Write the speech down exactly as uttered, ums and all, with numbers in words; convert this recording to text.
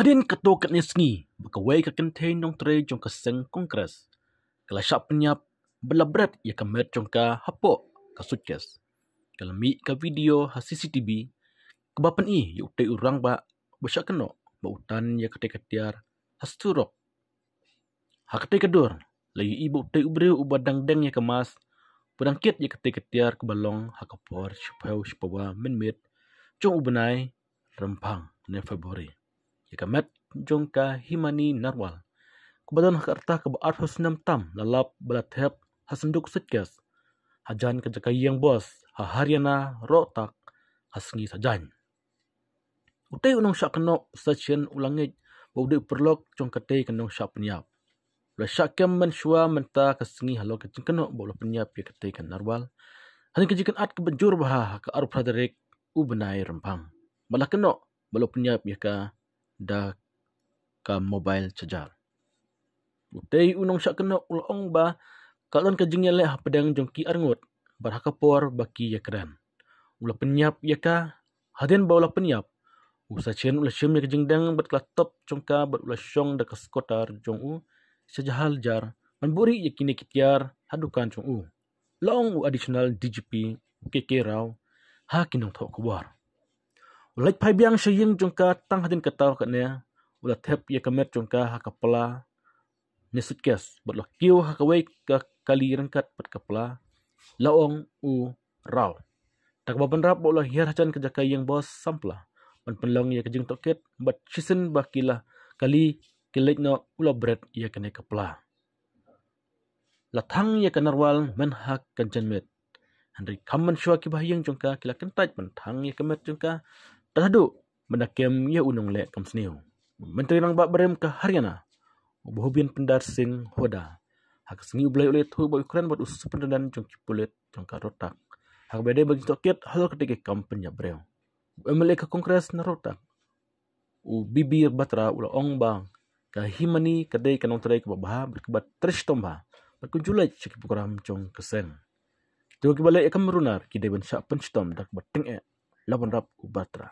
Hadien kato katne sngi ba kawei ka kynthei nongtrei jong ka seng Congress ka la shah pynïap bad la bret ïa ka met jong ka hapoh ka suitcase. Ka la mih ka video ha C C T V kaba pyni ïa utei u rangbah ba shah kynnoh ba u tan ïa katei ka tiar ha surok. Ha katei ka dur la ïohi ba utei u briew uba dang deng ïa ka mask u dang kit ïa katei ka tiar kaba long ha ka por shiphew shiphew mynmiet jong u bnai Rymphang ne February ïa ka met jong ka Himani Narwal kaba don ha ka rta kaba arphew snem tam, la lap ba la thep ha synduk suitcase hajan ka jaka ïing bos ha Haryana, Rohtak, ha sngi Saitjaiñ. Utei u nongshah kynnoh u Sachin u la ngeit ba u dei u paralok jong katei ka nongshah pynïap. U la shah kem mynshuwa mynta ka sngi halor ka jingkynnoh ba u la pynïap ïa katei ka Narwal. Hadien ka jingkynad kaba jur bha ha ka arphew phra tarik u bnai Rymphang, ba la kynnoh ba la pynïap ïa ka da ka mobile charger. Utei u nongshah kynnoh u la ong ba ka don ka jingïaleh hapdeng jong ki arngut bad ha ka por ba ki ïakren. U la pynïap ïa ka. Hadien ba u la pynïap, u Sachin u la shim ïa ka jingdeng bad ka laptop jong ka bad u la shong da ka scooter jong u sha Jahajjar ban buhrieh ïa kine ki tiar ha dukan jong u, la ong u Additional D G P u K K Rao ha ki nongthoh khubor. U la leit phai biang sha ïing jong ka tang hadien kata katne u la thep ïa ka met jong ka ha ka pla ne suitcase bad la kiew ha kawei ka kali ryngkat bad ka pla, la ong u Rao. Da kaba bynrap ba u la hiar hajan ka jaka ïing bos sampla ban pynlong ïa ka jingtohkit bad shisien ba ki la kali ki leit noh u la bret ïa kane ka pla. La thang ïa ka Narwal man ha ka janmiet. Hynrei kham mynshuwa ki bahaïing jong ka ki la kyntait ban thang ïa ka met jong ka tad haduh ban da kem ïa u nongleh kam sniew. U Myntri Rangbah barim ka Haryana, u Bhupinder Singh Hooda, ha ka sngi u Blei u la ïathuh ba u kren bad u Superintendent jong ki pulit jong ka Rohtak ha kaba ïadei bad ka jingtohkit halor katei ka kam pynïap briew. U M L A ka Congress na Rohtak, u B B Batra u la ong ba ka Himani ka dei ka nongtrei kaba bha bad kaba trei shitom bha bad ka ju leit sha ki program jong ka seng. Kito kiba leh ïa ka kam runar ki dei ban shah pynshitom da kaba tyngeh, la bynrap u Batra.